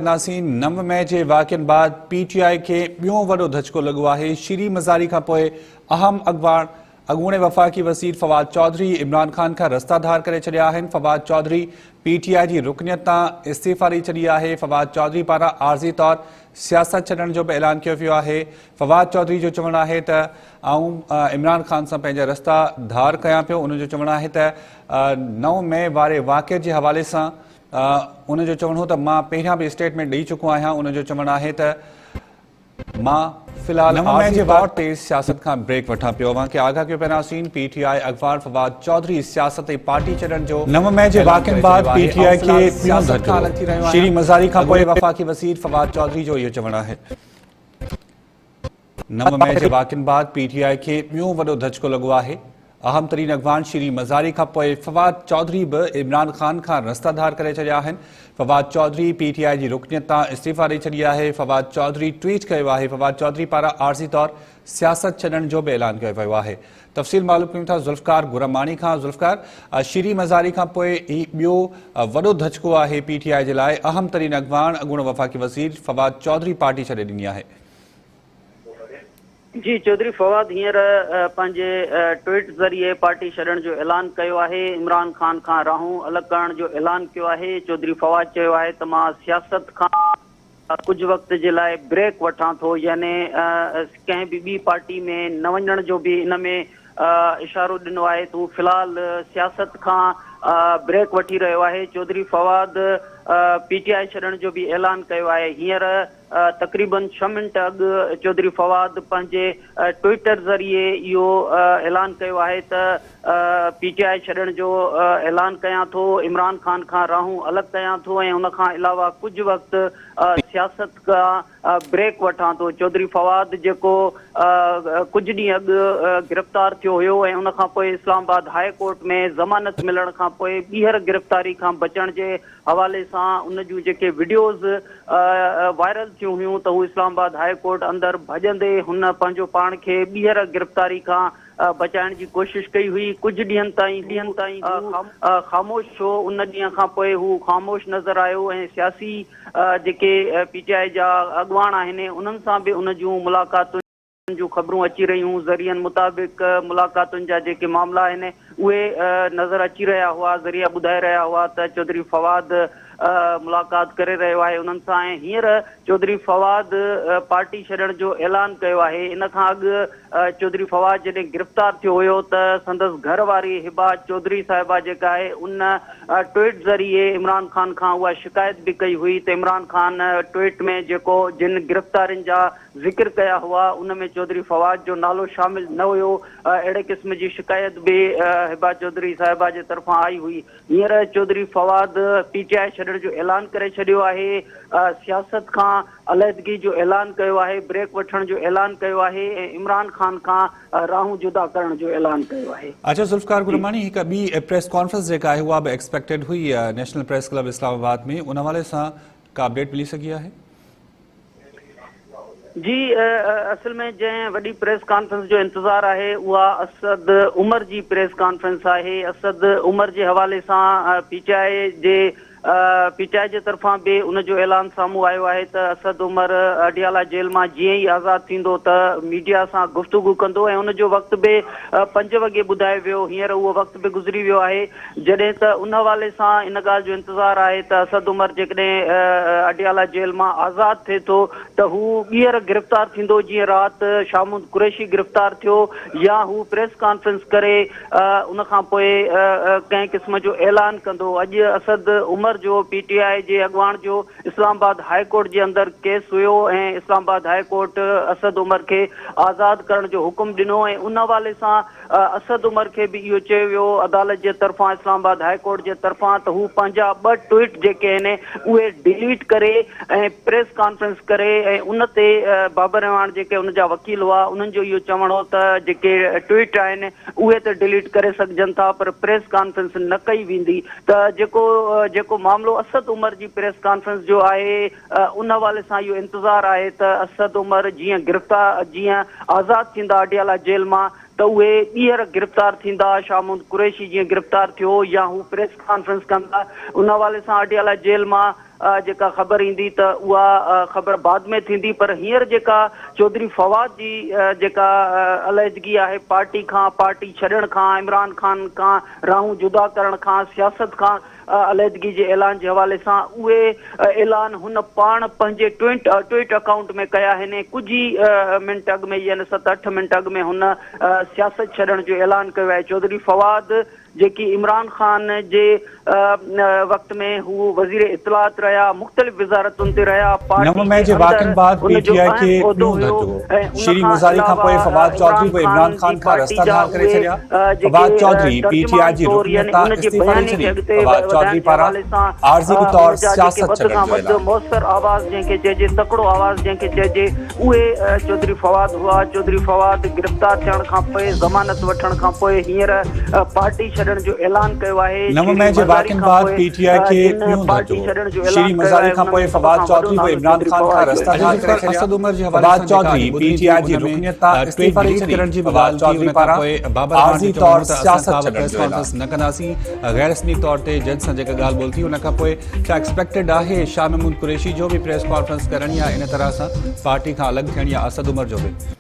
ڪنداسين، 9 مئي جي واقعن بعد پي ٽي آء کي ٻيون وڏو ڌچڪو لڳو آهي، شيري مزاري کانپوء اهم اڳواڻ اڳوڻي وفاقي وزير فواد چوڌري عمران خان کان رستا ڌار ڪري ڇڏيا آهن، فواد چوڌري پي ٽي آء جي رڪنيت تان استعيفا ڏئي ڇڏي آهي، فواد چوڌري پاران عارضي طور سياست ڇڏڻ جو به اعلان ڪيو ويو آهي، فواد چوڌري جو چوڻ آهي ته آئون عمران خان سان پنهنجا رستا ڌار ڪيان پيو، ان جو چوڻ آهي ته 9 مئي واري واقعي جي حوالي سان ان جو چوڻ هو ته مان پهريان به اسٽيٽمينٽ ڏئي چڪو آهيان، ان جو چوڻ آهي ته مان في الحال عارضي طور تي سياست کان بريڪ وٺان پيو، اوهان کي آگاهه ڪيو پيناسين، پي ٽي آء اڳواڻ فواد چوڌري سياست ۽ پارٽي ڇڏڻ جو 9 مئي جي واقعن بعد پي ٽي آء کي ٻيون ڌچڪو، شيرين مزاري کانپوء وفاقي وزير فواد چوڌري جو اهو چوڻ آهي. 9 مئي جي واقعن بعد پي ٽي آء کي ٻيون وڏو ڌچڪو لڳو آهي، اهم ترين اڳواڻ شيرين مزاري کانپوء فواد چوڌري به عمران خان کان رستا ڌار ڪري ڇڏيا آهن، فواد چوڌري پي ٽي آء جي رڪنيت تان استعيفا ڏئي ڇڏي آهي، فواد چوڌري ٽوئيٽ ڪيو آهي، فواد چوڌري پاران عارضي طور سياست ڇڏڻ جو به اعلان ڪيو ويو آهي. تفصيل معلوم ڪيون ٿا ذوالفقار گراماڻي کان، ذوالفقار شيرين مزاري کانپوء هي ٻيو وڏو ڌچڪو آهي پي ٽي آء جي لاء، اهم ترين اڳواڻ اڳوڻو وفاقي وزير فواد چوڌري پارٽي ڇڏي ڏني آهي. جي چوڌري فواد هينئر پنهنجي ٽوئيٽ ذريعي پارٽي ڇڏڻ جو اعلان ڪيو آهي، عمران خان کان راهون الڳ ڪرڻ جو اعلان ڪيو آهي، چوڌري فواد چيو آهي ته مان سياست کان ڪجهه وقت جي لاء بريڪ وٺان ٿو يعني ڪنهن به ٻي پارٽي ۾ نه وڃڻ جو به ان ۾ اشارو ڏنو آهي ته هو في الحال سياست کان بريڪ وٺي رهيو آهي، چوڌري فواد پي ٽي آء ڇڏڻ جو به اعلان ڪيو آهي، هينئر تقريبن ڇهه منٽ اڳ چوڌري فواد پنهنجي ٽوئيٽر ذريعي اهو اعلان ڪيو آهي ته پي ٽي آء ڇڏڻ جو اعلان ڪيان ٿو، عمران خان کان راهون الڳ ڪيان ٿو ۽ ان کان علاوه ڪجهه وقت سياست کان بريڪ وٺان ٿو. چوڌري فواد جيڪو ڪجهه ڏينهن اڳ گرفتار ٿيو هيو ۽ ان کان پوء اسلام آباد هاء ڪورٽ ۾ ضمانت ملڻ کان پوء ٻيهر گرفتاري کان بچڻ جي حوالي سان ان جون جيڪي وڊيوز وائرل ٿيون هيون ته هو اسلام آباد هاء ڪورٽ اندر ڀڄندي هن پنهنجو پاڻ کي ٻيهر گرفتاري کان بچائڻ جي ڪوشش ڪئي هئي ڪجهه ڏينهن تائين هو خاموش هو ان ڏينهن کان پوء هو خاموش نظر آيو ۽ سياسي جيڪي پي ٽي آء جا اڳواڻ آهن انهن سان به ان جون ملاقاتن جون خبرون اچي رهيون، ذريعن مطابق ملاقاتن جا جيڪي معاملا آهن اهي نظر اچي رهيا هئا، ذريعا ٻڌائي رهيا هئا ته چوڌري فواد ملاقات ڪري رهيو آهي انهن سان ۽ هينئر چوڌري فواد پارٽي ڇڏڻ جو اعلان ڪيو آهي، ان کان اڳ چوڌري فواد جڏهن گرفتار ٿيو هيو ته سندس گهر واري هبا چوڌري صاحبه جيڪا آهي ان ٽوئيٽ ذريعي عمران خان کان اها شڪايت به ڪئي هئي ته عمران خان ٽوئيٽ ۾ جيڪو جن گرفتارين جا ذڪر ڪيا هئا ان ۾ چوڌري فواد جو نالو شامل نه هيو اهڙي قسم جي شڪايت به هبا چوڌري صاحبه جي طرفان آئي هئي هينئر چوڌري فواد پي ٽي آء ڇڏڻ جو اعلان ڪري ڇڏيو آهي سياست کان عليحدگي جو اعلان ڪيو آهي بريڪ وٺڻ جو اعلان ڪيو آهي ۽ عمران خان کان راهون جدا ڪرڻ جو اعلان ڪيو آهي. اچا ذوالفقار گرماڻي هڪ ٻي پريس ڪانفرنس جيڪا آهي اها به ايڪسپيڪٽيڊ هئي نيشنل پريس ڪلب اسلام آباد ۾ ان حوالي سان ڪا اپڊيٽ ملي سگهي آهي؟ جي اصل ۾ جنهن وڏي پريس ڪانفرنس جو انتظار آهي اها اسد عمر جي پريس ڪانفرنس آهي اسد عمر جي حوالي سان پي ٽي آء جي پي ٽي آء جي طرفان به ان جو اعلان سامهون آيو آهي ته اسد عمر اڊيالا جيل مان جيئن ئي آزاد ٿيندو ته ميڊيا سان گفتگو ڪندو ۽ ان جو وقت به پنج وڳي ٻڌايو ويو هينئر اهو وقت به گذري ويو آهي جڏهن ته ان حوالي سان ان ڳالهه جو انتظار آهي ته اسد عمر جيڪڏهن اڊيالا جيل مان آزاد ٿئي ٿو ته هو ٻيهر گرفتار ٿيندو جيئن رات شاهه محمود قريشي گرفتار ٿيو يا هو پريس ڪانفرنس ڪري ان کان پوء ڪنهن قسم جو اعلان ڪندو. اڄ اسد عمر جو پي ٽي آء جي اڳواڻ جو اسلام آباد هاء ڪورٽ جي اندر ڪيس هيو ۽ اسلام آباد هاء ڪورٽ اسد عمر کي آزاد ڪرڻ جو حڪم ڏنو ۽ ان حوالي سان اسد عمر کي به اهو چيو ويو عدالت جي طرفان اسلام آباد هاء ڪورٽ جي طرفان ته هو پنهنجا ٻه ٽوئيٽ جيڪي آهن اهي ڊيليٽ ڪري ۽ پريس ڪانفرنس ڪري ۽ ان تي بابر اعواڻ جيڪي ان جا وڪيل هئا انهن جو اهو چوڻ هو ته جيڪي ٽوئيٽ آهن اهي ته ڊيليٽ ڪري سگهجن ٿا پر پريس ڪانفرنس نه ڪئي ويندي ته جيڪو جيڪو معاملو اسد عمر جي پريس ڪانفرنس جو آهي ان حوالي سان اهو انتظار آهي ته اسد عمر جيئن گرفتار جيئن آزاد ٿيندا اڊيالا جيل مان ته اهي ٻيهر گرفتار ٿيندا، شاهه محمود قريشي جيئن گرفتار ٿيو يا هو پريس ڪانفرنس ڪندا ان حوالي سان اڊيالا جيل مان جيڪا خبر ايندي ته اها خبر بعد ۾ ٿيندي پر هينئر جيڪا چوڌري فواد جي جيڪا عليحدگي آهي پارٽي کان، پارٽي ڇڏڻ کان، عمران خان کان راهون جدا ڪرڻ کان، سياست کان عليحدگي جي اعلان جي حوالي سان اهي اعلان هن پاڻ پنهنجي ٽوئيٽ اڪائونٽ ۾ ڪيا آهن ۽ ڪجهه ئي منٽ اڳ ۾ يعني ست اٺ منٽ اڳ ۾ هن سياست ڇڏڻ جو اعلان ڪيو آهي. چوڌري فواد جيڪي عمران خان جي وقت ۾ هو وزير اطلاعات رهيا، مختلف وزارتن تي رهيا، 9 پارٽي مئي جي جي واقعن اندر بعد پي ان جو ٽي آء اهم کي عهدو ٻيون هيو ڌچڪو، ۽ ان شيرين کان مزاري کان پوء علاوه فواد عمران چوڌري به خان عمران جي خان کان پارٽي رستا جا ڌار ڪري اهي ڇڏيا، فواد جيڪي چوڌري پي ٽي آء ترجمان جي طور رڪنيت يعني تان ان جي استعيفا ڏئي بياني کي ڇڏي، اڳتي فواد وڌائڻ چوڌري جي پاران حوالي سان عارضي ان طور جا جيڪي سياست وڌ ڇڏڻ کان جو وڌ اعلان. موثر آواز جنهن کي چئجي تڪڙو آواز جنهن کي چئجي اهي چوڌري فواد هئا، چوڌري فواد گرفتار ٿيڻ کان پوء ضمانت وٺڻ کان پوء هينئر پارٽي ڇڏڻ جو اعلان ڪيو آهي، 9 شيرين مئي جي مزاري واقعن کان بعد پوء پي ٽي آء کي جن ٻيون پارٽي ڌچڪو، ڇڏڻ جو اعلان شيرين ڪيو مزاري آهي کان ان پوء ۾ سڀ فواد کان وڏو چوڌري به نالو عمران چوڌري خان کان فواد جو رستا آهي. ڌار اچا ڪري ذوالفقار ڇڏيا، اسد عمر جي حوالي فواد سان جيڪا چوڌري اڄ پي ٻڌي ٽي آء ٿي جي ان ۾ رڪنيت تان ٽوئيٽ استعيفا ڏئي ڊليٽ ڇڏي، ڪرڻ جي به فواد ڳالهه ٿي چوڌري ان کان پاران پوء بابر اعواڻ عارضي جو چوڻ طور هو ته اسان سياست ڪا به ڇڏڻ پريس جو اعلان. ڪانفرنس نه ڪنداسين غير رسمي طور تي جج سان جيڪا ڳالهه ٻولهه ٿي ان کان پوء ڇا ايڪسپيڪٽيڊ آهي شاهه محمود قريشي جو به پريس ڪانفرنس ڪرڻ يا ان طرح سان پارٽي کان الڳ ٿيڻ يا اسد عمر جو به؟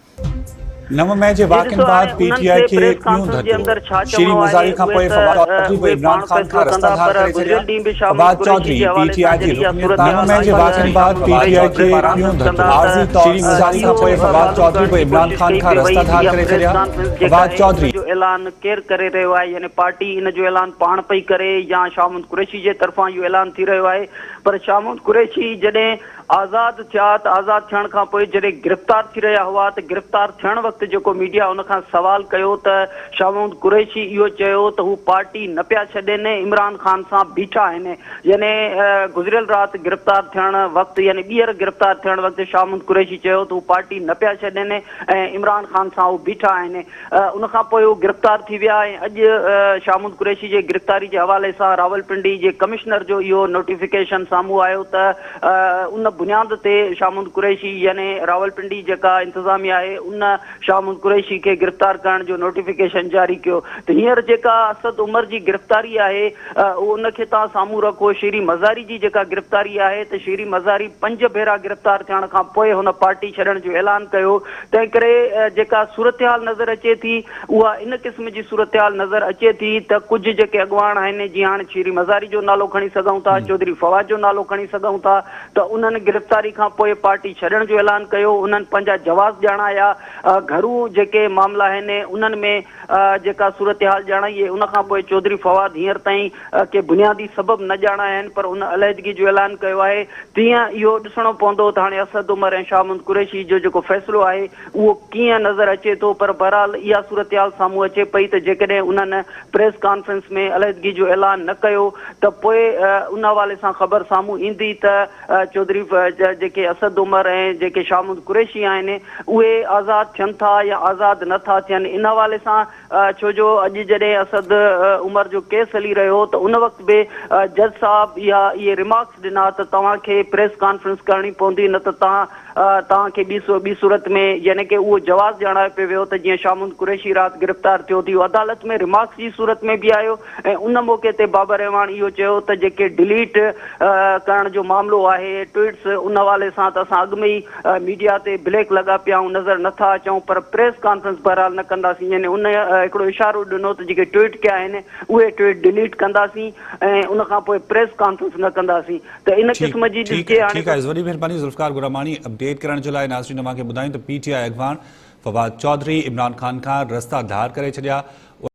9 مئي جي جي واقعن ڏسو بعد هاڻي پي انهن ٽي آء کي کي پريس ٻيون ڪانفرنس جي ڌچڪو، اندر ڇا شيرين چوڻو آهي مزاري کان اهي پوء ته فواد چوڌري به اهي عمران پاڻ خان فيصلو کان رستا ڪندا ڌار پر ڪري ڇڏيا، گذريل ڏينهن به شاهه فواد محمود قريشي چوڌري جي پي حوالي ٽي آء سان جي جڏهن اها رڪنيت تان صورتحال 9 مئي آئي جي ته واقعن شاهه بعد محمود پي ٽي قريشي آء کي پريس ٻيون ڪانفرنس ڌچڪو، ڪندا عارضي ته طور شيرين مزاري کان اهو پوء فواد معلوم چوڌري ڪرڻ به جي عمران ڪوشش خان ڪئي کان پئي وئي رستا ته ڌار اها ڪري پريس ڇڏيا، ڪانفرنس جيڪا فواد آهي ان چوڌري. جو اعلان ڪير ڪري رهيو آهي يعني پارٽي ان جو اعلان پاڻ پئي ڪري يا شاهه محمود قريشي جي طرفان اهو اعلان ٿي رهيو آهي پر شاهه محمود قريشي جڏهن آزاد ٿيا ته آزاد ٿيڻ کان پوء جڏهن گرفتار ٿي رهيا هئا ته گرفتار ٿيڻ وقت جيڪو ميڊيا ان کان سوال ڪيو ته شاهه محمود قريشي اهو چيو ته هو پارٽي نه پيا ڇڏين عمران خان سان بيٺا آهن يعني گذريل رات گرفتار ٿيڻ وقت يعني ٻيهر گرفتار ٿيڻ وقت شاهه محمود قريشي چيو ته هو پارٽي نه پيا ڇڏين ۽ عمران خان سان هو بيٺا آهن ان کان پوء هو گرفتار ٿي ويا ۽ اڄ شاهه محمود قريشي جي گرفتاري جي حوالي سان راولپنڊي جي ڪمشنر جو اهو نوٽيفڪيشن سامهون آيو ته ان بنياد تي شاهه محمود قريشي يعني راولپنڊي جيڪا انتظاميا آهي ان شاهه محمود قريشي کي گرفتار ڪرڻ جو نوٽيفڪيشن جاري ڪيو ته هينئر جيڪا اسد عمر جي گرفتاري آهي ان کي توهان سامهون رکو شيرين مزاري جي جيڪا گرفتاري آهي ته شيرين مزاري پنج ڀيرا گرفتار ٿيڻ کان پوء هن پارٽي ڇڏڻ جو اعلان ڪيو تنهن ڪري جيڪا صورتحال نظر اچي ٿي اها ان قسم جي صورتحال نظر اچي ٿي ته ڪجهه جيڪي اڳواڻ آهن جيئن هاڻي شيرين مزاري جو نالو کڻي سگهون ٿا، چوڌري فواد جو نالو کڻي سگهون ٿا ته انهن گرفتاري کان پوء پارٽي ڇڏڻ جو اعلان ڪيو، انهن پنهنجا جواز ڄاڻايا، گهرو جيڪي معاملا آهن انهن ۾ جيڪا صورتحال ڄاڻائي ان کان پوء چوڌري فواد هينئر تائين ڪي بنيادي سبب نه ڄاڻايا آهن پر ان عليحدگي جو اعلان ڪيو آهي تيئن اهو ڏسڻو پوندو ته هاڻي اسد عمر ۽ شاهه محمود قريشي جو جيڪو فيصلو آهي اهو ڪيئن نظر اچي ٿو پر بهرحال اها صورتحال سامهون اچي پئي ته جيڪڏهن انهن پريس ڪانفرنس ۾ عليحدگي جو اعلان نه ڪيو ته پوء ان حوالي سان خبر سامهون ايندي ته چوڌري جيڪي اسد عمر ۽ جيڪي شاهه محمود قريشي آهن اهي آزاد ٿين ٿا يا آزاد نه ٿا ٿين ان حوالي سان ڇو جو اڄ جڏهن اسد عمر جو ڪيس هلي رهيو هو ته ان وقت به جج صاحب اها اهي ريمارڪس ڏنا ته توهان کي پريس ڪانفرنس ڪرڻي پوندي نه ته توهان توهان کي ٻي ٻي صورت ۾ يعني ڪه اهو جواز ڄاڻايو پيو ويو ته جيئن شاهه محمود قريشي رات گرفتار ٿيو ته اهو عدالت ۾ ريمارڪس جي صورت ۾ به آيو ۽ ان موقعي تي بابر اعواڻ اهو چيو ته جيڪي ڊليٽ ڪرڻ جو معاملو آهي ٽوئيٽس ان حوالي سان ته اسان اڳ ۾ ئي ميڊيا تي بليڪ لڳا پيا آهيون نظر نه ٿا اچون پر پريس ڪانفرنس بهرحال نه ڪنداسين يعني ان هڪڙو اشارو ڏنو ته جيڪي ٽوئيٽ ڪيا آهن اهي ٽوئيٽ ڊليٽ ڪنداسين ۽ ان کان پوء پريس ڪانفرنس نه ڪنداسين ته ان ٺيڪ قسم جي ٺيڪ ڏسجي هاڻي ٺيڪ آهي وڏي مهرباني ذوالفقار گراماڻي اپڊيٽ ڪرڻ جي لاء ناظرين اوهان کي ٻڌايون ته پي ٽي آء اڳواڻ فواد چوڌري عمران خان کان رستا ڌار ڪري ڇڏيا.